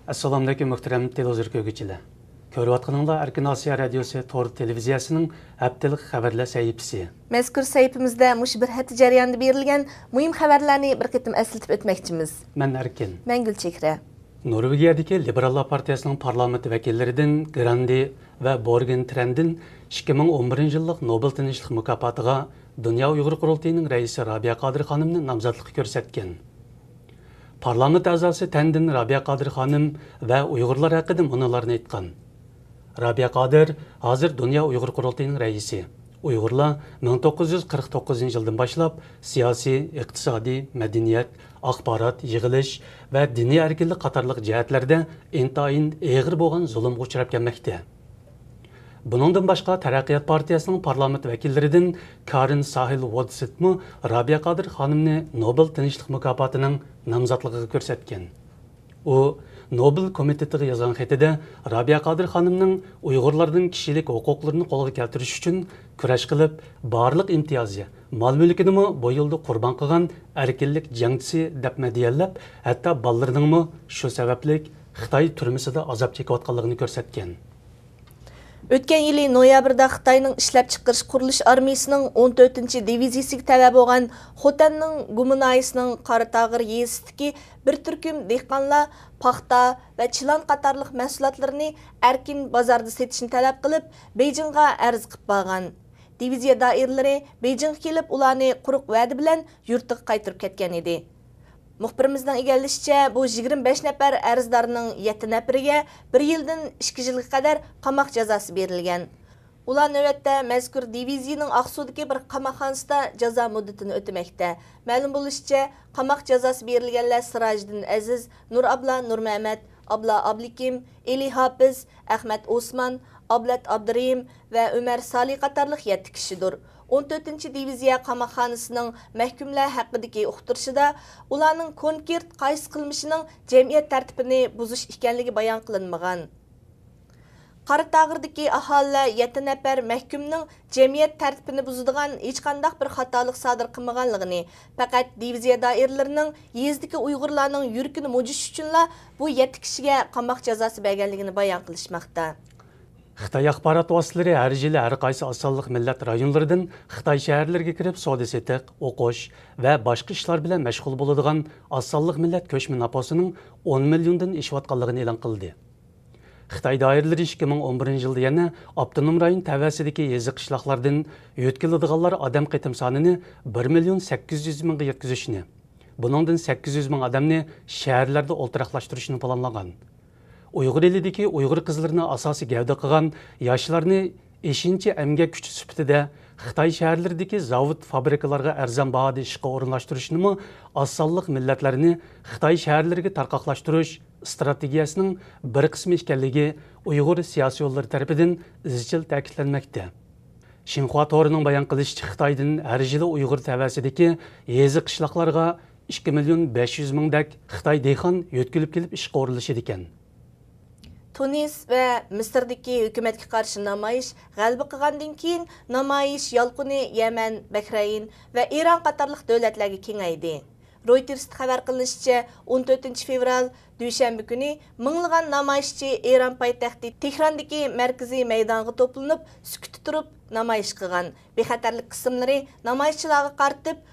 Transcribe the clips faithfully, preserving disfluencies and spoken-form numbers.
ئەسسالامۇئەلەيكۇم، مۆھتەرەم تېلېۋىزور كۆرگۈچىلەر. كۆرۈۋاتقىنىڭلار ئەركىن ئاسىيا رادىيوسى تور تېلېۋىزىيەسىنىڭ ھەپتىلىك خەۋەرلەر سەھىپىسى. مەزكۇر سەھىپىمىزدە مۇشۇ بىر ھەپتە جەريانىدا بېرىلگەن مۇھىم خەۋەرلەرنى بىر قېتىم ئەسلىتىپ ئۆتمەكچىمىز. مەن ئەركىن. مەن گۈلچېھرە. نورۋېگىيەدىكى لىبېراللار پارتىيەسىنىڭ پارلامېنت ۋەكىللىرىدىن گراندې ۋە بورگېن ترەندىن ئىككى مىڭ ئون بىرىنچى يىللىق نوبېل تىنچلىق مۇكاپاتىغا دۇنيا ئۇيغۇر قۇرۇلتىيىنىڭ رەئىسى رابىيە قادىر خانىمنى نامزاتلىققا كۆرسەتكەن. پارلامېنت ئەزاسى تەندىن رابىيە قادىر خانىم ۋە ئۇيغۇرلار ھەققىدە مۇنۇلارنى ئېيتقان. رابىيە قادىر ھازىر دۇنيا ئۇيغۇر قۇرۇلتىيىنىڭ رەئىسى. ئۇيغۇرلار مىڭ توققۇز يۈز قىرىق توققۇزىنچى يىلدىن باشلاپ سىياسىي، ئىقتىسادىي، مەدەنىيەت، ئاخبارات، يىغىلىش ۋە دىنىي ئەركىنلىك قاتارلىق جەھەتلەردە ئىنتايىن ئېغىر بولغان زۇلۇمغا ئۇچراپ كەلمەكتە. بۇنىڭدىن باشقا، تەرەققىيات پارتىيەسىنىڭ پارلامېنت ۋەكىللىرىدىن كارىن ساھىل ۋودسېتمۇ رابىيە قادىر خانىمنى نوبېل تىنچلىق مۇكاپاتىنىڭ نامزاتلىقىغا كۆرسەتكەن. ئۇ نوبېل كومىتېتىغا يازغان خېتىدە رابىيە قادىر خانىمنىڭ ئۇيغۇرلارنىڭ كىشىلىك ھوقۇقلىرىنى قولغا كەلتۈرۈش ئۈچۈن كۈرەش قىلىپ، بارلىق ئىمتىيازى، مال-مۈلكىنىمۇ بۇ يولدا قۇربان قىلغان ئەركىنلىك جەڭچىسى دەپ مەدھىيەلەپ، ھەتتا بالىلىرىنىڭمۇ شۇ سەۋەبلىك خىتاي تۈرمىسىدە ئازاب چېكىۋاتقانلىقىنى كۆرسەتكەن. ئۆتكەن يىلى نويابىردا خىتاينىڭ ئىشلەپچىقىرىش قۇرۇلۇش ئارمىيىسىنىڭ ئون تۆتىنچى دىۋىزىيىسىگە تەۋە بولغان خوتەننىڭ گۇمۇنايىسىنىڭ قاراتاغىر يېزىسىدىكى بىر تۈركۈم دېھقانلار پاختا ۋە چىلان قاتارلىق مەھسۇلاتلىرىنى ئەركىن بازاردا سېتىشنى تەلەپ قىلىپ، بېيجىڭغا ئەرز قىلىپ بارغان. دىۋىزىيە دائىرىلىرى بېيجىڭغا كېلىپ، ئۇلارنى قۇرۇق ۋەدە بىلەن يۇرتىغا قايتۇرۇپ كەتكەن ئىدى. مۇخبىرىمىزنىڭ ئىگىلىشىچە، بۇ يىگىرمە بەش نەپەر ئەرزدارنىڭ يەتتە نەپىرىگە بىر يىلدىن ئىككى يىلغا قەدەر قاماق جازاسى بېرىلگەن. ئۇلار نۆۋەتتە مەزكۇر دىۋىزىيىنىڭ ئاقسۇدىكى بىر قاماقخانىسىدا جازا مۇددىتىنى ئۆتىمەكتە. مەلۇم بولۇشىچە، قاماق جازاسى بېرىلگەنلەر سىراجىدىن ئەزىز، نۇر ئابلا نۇرمەمەت، ئابلا ئابلىكىم، ئېلى ھاپىز، ئەخمەت ئوسمان، ئابلەت ئابدۇرېھىم ۋە ئۆمەر سالى قاتارلىق يەتتە كىشىدۇر. ئون تۆتىنچى دىۋىزىيە قاماقخانىسىنىڭ مەھكۇملار ھەققىدىكى ئۇقتۇرۇشىدا ئۇلارنىڭ كونكرېت قايسى قىلمىشىنىڭ جەمئىيەت تەرتىپىنى بۇزۇش ئىكەنلىكى بايان قىلىنمىغان. قاراتاغىردىكى ئاھالىلەر يەتتە نەپەر مەھكۇمنىڭ جەمئىيەت تەرتىپىنى بۇزىدىغان ھېچقانداق بىر خاتالىق سادىر قىلمىغانلىقىنى، پەقەت دىۋىزىيە دائىرىلىرىنىڭ يېزىدىكى ئۇيغۇرلارنىڭ يۈرىكىنى مۇجۇش ئۈچۈنلا بۇ يەتتە كىشىگە قاماق جازاسى بەرگەنلىكىنى بايان قىلىشماقتا. خىتاي ئاخبارات ۋاسىتىلىرى ھەر يىلى ھەر قايسى ئاز سانلىق مىللەت رايونلىرىدىن خىتاي شەھەرلىرىگە كىرىپ سودا-سېتىق، ئوقۇش ۋە باشقا ئىشلار بىلەن مەشغۇل بولىدىغان ئاز سانلىق مىللەت كۆچمە نوپۇسىنىڭ ئون مىليوندىن ئېشىۋاتقانلىقىنى ئېلان قىلدى. خىتاي دائىرىلىرى ئىككى مىڭ ئون بىرىنچى يىلدا يەنە ئاپتونوم رايون تەۋەسىدىكى يېزا، قىشلاقلاردىن يۆتكىلىدىغانلار ئادەم قېتىم سانىنى بىر مىليون سەككىز يۈز مىڭغا يەتكۈزۈشنى، بۇنىڭدىن سەككىز يۈز مىڭ ئادەمنى شەھەرلەردە ئولتۇراقلاشتۇرۇشنى پىلانلىغان. ئۇيغۇر ئېلىدىكى ئۇيغۇر قىزلىرىنى ئاساسىي گەۋدە قىلغان ياشلارنى ئېشىنچا ئەمگەك كۈچى سۈپىتىدە خىتاي شەھەرلىرىدىكى زاۋۇت، فابرىكىلارغا ئەرزان باھادا ئىشقا ئورۇنلاشتۇرۇشنىمۇ ئاز سانلىق مىللەتلەرنى خىتاي شەھەرلىرىگە تارقاقلاشتۇرۇش ئىستراتېگىيەسىنىڭ بىر قىسمى ئىكەنلىكى ئۇيغۇر سىياسىيونلىرى تەرىپىدىن ئىزچىل تەكىتلەنمەكتە. شىنخۇا تورىنىڭ بايان قىلىشىچە، خىتايدىن ھەر يىلى ئۇيغۇر تەۋەسىدىكى يېزا، قىشلاقلارغا ئىككى مىليون بەش يۈز مىڭدەك خىتاي دېھقان يۆتكىلىپ كېلىپ ئىشقا ئورۇنلىشىدىكەن. تۇنىس ۋە مىسىردىكى ھۆكۈمەتكە قارشى نامايىش غەلىبە قىلغاندىن كېيىن، نامايىش يالقۇنى يەمەن، بەھرەيىن ۋە ئىران قاتارلىق دۆلەتلەرگە كېڭەيدى. رويتېرستا خەۋەر قىلىنىشىچە، ئون تۆتىنچى فېۋرال، دۈشەنبە كۈنى مىڭلىغان نامايىشچى ئىران پايتەختى تېھراندىكى مەركىزىي مەيدانغا توپلىنىپ، سۈكۈتتە تۇرۇپ نامايىش قىلغان. بىخەتەرلىك قىسىملىرى نامايىشچىلارغا قارىتىپ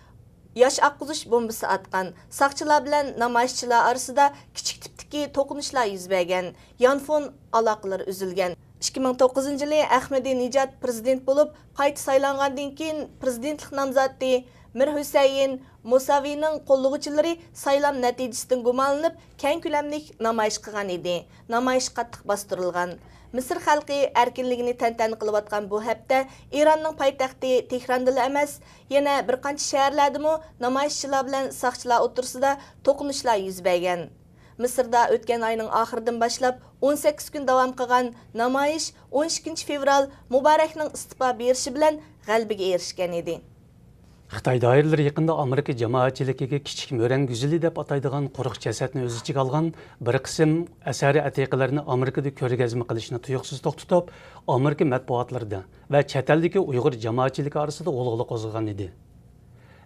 ياش ئاققۇزۇش بومبىسى ئاتقان. ساقچىلار بىلەن نامايىشچىلار ئارىسىدا كىچىك تىپتىكى توقۇنۇشلار يۈز بەرگەن. يانفون ئالاقىلىرى ئۈزۈلگەن. ئىككى مىڭ توققۇزىنچى يىلى ئەخمىدىنېجاد پىرېزىدېنت بولۇپ قايتا سايلانغاندىن كېيىن، پىرېزىدېنتلىق نامزاتى مىر ھۈسەيىن مۇساۋىنىڭ قوللىغۇچىلىرى سايلام نەتىجىسىدىن گۇمانلىنىپ، كەڭ كۆلەملىك نامايىش قىلغان ئىدى. نامايىش قاتتىق باستۇرۇلغان. مىسىر خەلقى ئەركىنلىكىنى تەنتەنە قىلىۋاتقان بۇ ھەپتە ئىراننىڭ پايتەختى تېھراندىلا ئەمەس، يەنە بىر قانچە شەھەرلەردىمۇ نامايىشچىلار بىلەن ساقچىلار ئوتتۇرىسىدا توقۇنۇشلار يۈز بەرگەن. مىسىردا ئۆتكەن ئاينىڭ ئاخىرىدىن باشلاپ ئون سەككىز كۈن داۋام قىلغان نامايىش ئون ئىككىنچى فېۋرال مۇبارەكنىڭ ئىستېپا بېرىشى بىلەن غەلىبىگە ئېرىشكەن ئىدى. خىتاي دائىرىلىرى يېقىندا ئامېرىكا جامائەتچىلىكىگە كىچىك مۈرەڭ گۈزىلى دەپ ئاتايدىغان قۇرۇق جەسەتنى ئۆز ئىچىگە ئالغان بىر قىسىم ئەسەرىي ئەتىقىلەرنى ئامېرىكىدا كۆرگەزمە قىلىشنى تۇيۇقسىز توختىتىپ، ئامېرىكا مەتبۇئاتلىرىدا ۋە چەت ئەلدىكى ئۇيغۇر جامائەتچىلىكى ئارىسىدا غۇلغۇلا قوزغىغان ئىدى.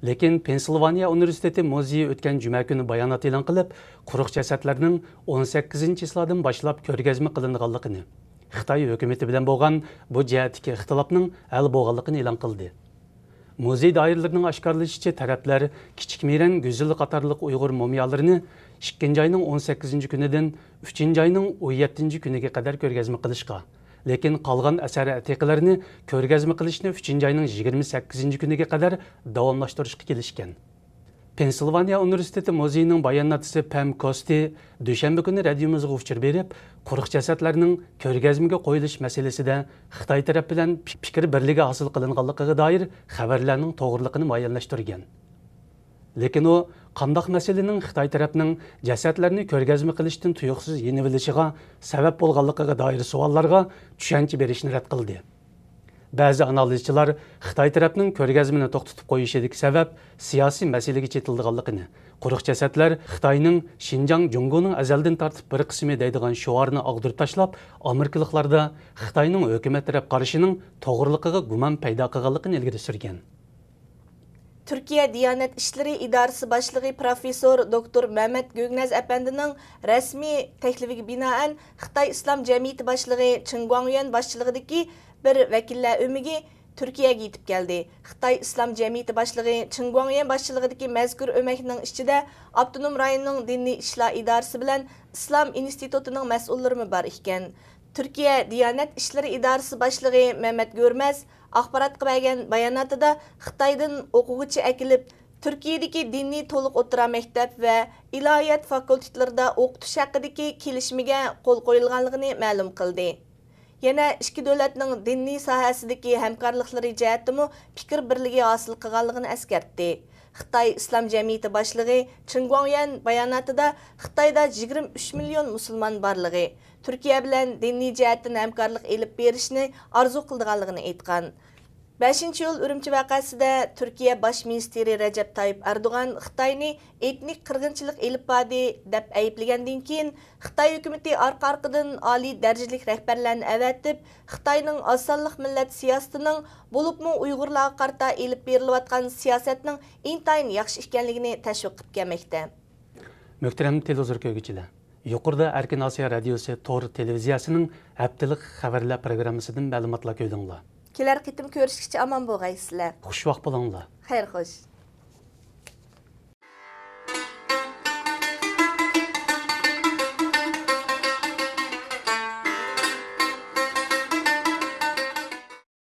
لېكىن پېنسىلۋانىيە ئۇنىۋېرسىتېتى مۇزېيى ئۆتكەن جۈمە كۈنى بايانات ئېلان قىلىپ، قۇرۇق جەسەتلەرنىڭ ئون سەككىزىنچى چىسلادىن باشلاپ كۆرگەزمە قىلىنىدىغانلىقىنى، خىتاي ھۆكۈمىتى بىلەن بولغان بۇ جەھەتتىكى ئىختىلاپنىڭ ھەل بولغانلىقىنى ئېلان قىلدى. مۇزېي دائىرىلىرىنىڭ ئاشكارىلىشىچە، تەرەپلەر كىچىك مىرەن گۈزىلى قاتارلىق ئۇيغۇر مۇمىيالىرىنى ئىككىنچى ئاينىڭ ئون سەككىزىنچى كۈنىدىن ئۈچىنچى ئاينىڭ ئون يەتتىنچى كۈنىگە قەدەر كۆرگەزمە قىلىشقا، لېكىن قالغان ئەسەر ئەتىقىلىرىنى كۆرگەزمە قىلىشنى ئۈچىنچى ئاينىڭ يىگىرمە سەككىزىنچى كۈنىگە قەدەر داۋاملاشتۇرۇشقا كېلىشكەن. پېنسىلۋانىيە ئۇنىۋېرسىتېتى مۇزېيىنىڭ باياناتچىسى پەم كوستى دۈشەنبە كۈنى رادىيومىزغا ئۇچۇر بېرىپ، قۇرۇق جەسەتلەرنىڭ كۆرگەزمىگە قويۇلۇش مەسىلىسىدە خىتاي تەرەپ بىلەن پىكىر بىرلىكى ھاسىل قىلىنغانلىقىغا دائىر خەۋەرلەرنىڭ توغرىلىقىنى مۇئەييەنلەشتۈرگەن. لېكىن ئۇ قانداق مەسىلىنىڭ خىتاي تەرەپنىڭ جەسەتلەرنى كۆرگەزمە قىلىشتىن تۇيۇقسىز يېنىۋېلىشىغا سەۋەب بولغانلىقىغا دائىر سوئاللارغا چۈشەنچە بېرىشنى رەت قىلدى. بەزى ئانالىزچىلار خىتاي تەرەپنىڭ كۆرگەزمىنى توختىتىپ قويۇشىدىكى سەۋەب سىياسىي مەسىلىگە چېتىلىدىغانلىقىنى، قۇرۇق جەسەتلەر خىتاينىڭ شىنجاڭ جۇڭگونىڭ ئەزەلدىن تارتىپ بىر قىسمى دەيدىغان شوئارنى ئاغدۇرۇپ تاشلاپ، ئامېرىكىلىقلاردا خىتاينىڭ ھۆكۈمەت تەرەپ قارىشىنىڭ توغرىلىقىغا گۇمان پەيدا قىلغانلىقىنى ئىلگىرى سۈرگەن. تۈركىيە دىيانەت ئىشلىرى ئىدارىسى باشلىقى پروفېسسور دوكتور مەمەت گۆكنەز ئەپەندىنىڭ رەسمىي تەكلىپىگە بىنائەن، خىتاي ئىسلام جەمئىيىتى باشلىقى چېن گۇاڭيۈەن باشچىلىقىدىكى بىر ۋەكىللەر ئۆمىكى تۈركىيەگە يېتىپ كەلدى. خىتاي ئىسلام جەمئىيىتى باشلىقى چېن گۇاڭيۈەن باشچىلىقىدىكى مەزكۇر ئۆمەكنىڭ ئىچىدە ئاپتونوم رايوننىڭ دىنىي ئىشلار ئىدارىسى بىلەن ئىسلام ئىنستىتۇتىنىڭ مەسئۇللىرىمۇ بار ئىكەن. تۈركىيە دىيانەت ئىشلىرى ئىدارىسى باشلىقى مەمەت گۆرمەز ئاخباراتقا بەرگەن باياناتىدا خىتايدىن ئوقۇغۇچى ئەكېلىپ، تۈركىيەدىكى دىنىي تولۇق ئوتتۇرا مەكتەپ ۋە ئىلاھىيات فاكۇلتېتلىرىدا ئوقۇتۇش ھەققىدىكى كېلىشىمىگە قول قويۇلغانلىقىنى مەلۇم قىلدى. يەنە ئىككى دۆلەتنىڭ دىنىي ساھەسىدىكى ھەمكارلىقلىرى جەھەتتىمۇ پىكىر بىرلىكى ھاسىل قىلغانلىقىنى ئەسكەرتتى. خىتاي ئىسلام جەمئىيىتى باشلىقى چېن گۇاڭيۈەن باياناتىدا خىتايدا يىگىرمە ئۈچ مىليون مۇسۇلمان بارلىقى، تۈركىيە بىلەن دىنىي جەھەتتىن ھەمكارلىق ئېلىپ بېرىشنى ئارزۇ قىلىدىغانلىقىنى ئېيتقان. بەشىنچى ئىيۇل ئۈرۈمچى ۋەقەسىدە تۈركىيە باش مىنىستىرى رەجەپ تايىپ ئەردوغان خىتاينى ئېتنىك قىرغىنچىلىق ئېلىپ باردى دەپ ئەيىبلىگەندىن كېيىن، خىتاي ھۆكۈمىتى ئارقا-ئارقىدىن ئالىي دەرىجىلىك رەھبەرلەرنى ئەۋەتىپ، خىتاينىڭ ئاز سانلىق مىللەت سىياسىتىنىڭ، بولۇپمۇ ئۇيغۇرلارغا قارىتا ئېلىپ بېرىلىۋاتقان سىياسەتنىڭ ئىنتايىن ياخشى ئىكەنلىكىنى تەشۋىق قىلىپ كەلمەكتە. مۆھتەرەم تېلېۋىزور كۆرگۈچىلەر، يۇقىرىدا ئەركىن ئاسىيا رادىيوسى تور تېلېۋىزىيەسىنىڭ ھەپتىلىك خەۋەرلەر پروگراممىسىدىن مەلۇماتلار كۆردۈڭلار. كېلەر قېتىم كۆرۈشكىچە ئامان بولغايسىلەر. خۇش ۋاقىت بولۇڭلار. خەير خوش.